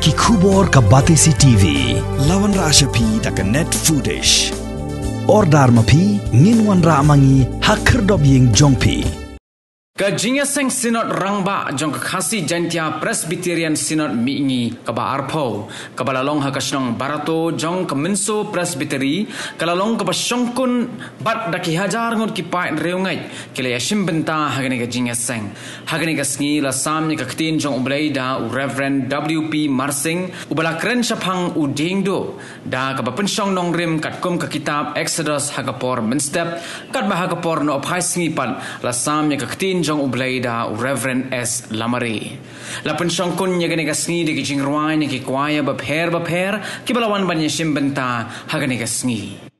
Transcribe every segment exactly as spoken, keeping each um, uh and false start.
Ki khubor ka Batesi T V. La wanrah sha phi da ka Net Foodish. Order ma phi, ngin wanrah ma ngi ha khyrdop ïing jong phi. Ka jingïaseng Synod Rangbah jong ka Khasi Jaintia Presbyterian Synod Mihngi kaba arphew, kaba la long ha ka shnong Barato jong ka Mynso Presbytery, ka la long kaba shongkun bad da ki hajar ngut ki paid riewngeit ki la ïashim bynta ha kane ka jingïaseng. Ha kane ka sngi la sam ïa ka ktien jong U Blei da u Reverend W P Marsing, uba la kren shaphang u dieng duh, da kaba pynshong nongrim katkum ka kitab Exodus ha ka por mynstep, katba ha ka por nohphai sngi pat la sam ïa ka ktien jong U Blei da u Reverend S Lamare. La pynshongkun ïa kane ka sngi da ki jingrwai na ki kwaya bapher bapher kiba la wan ban ïashim bynta ha kane ka sngi.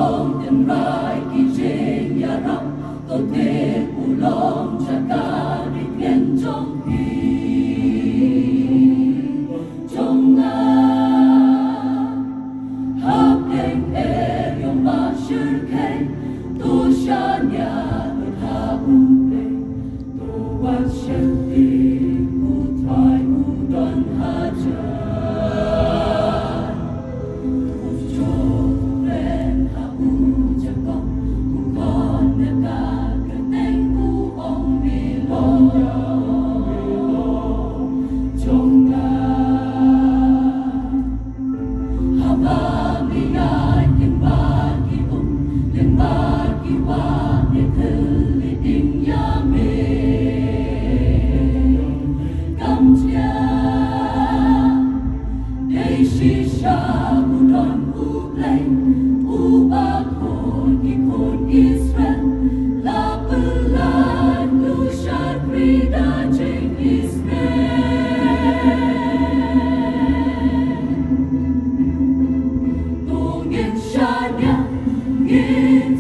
Tynrai ki jingïarap, to tip u long jaka riewkren jong phi, jong nga. Hapdeng eriong ba shyrkhei, to shaniah bad ha U Blei. To wat sheptieng, U Trai u don hajan. U Job u kren ha u Jakob, u khot ïa ka kyrteng, u ong, me long jong nga. Haba me ïaid lyngba ki um, lyngba ki wah, me thylliej ïa me. Kam jia, dei shisha u don U Blei, uba khot ki khun Israel, la pyllait lut shakri da jingisynei. To ngin shaniah, ngin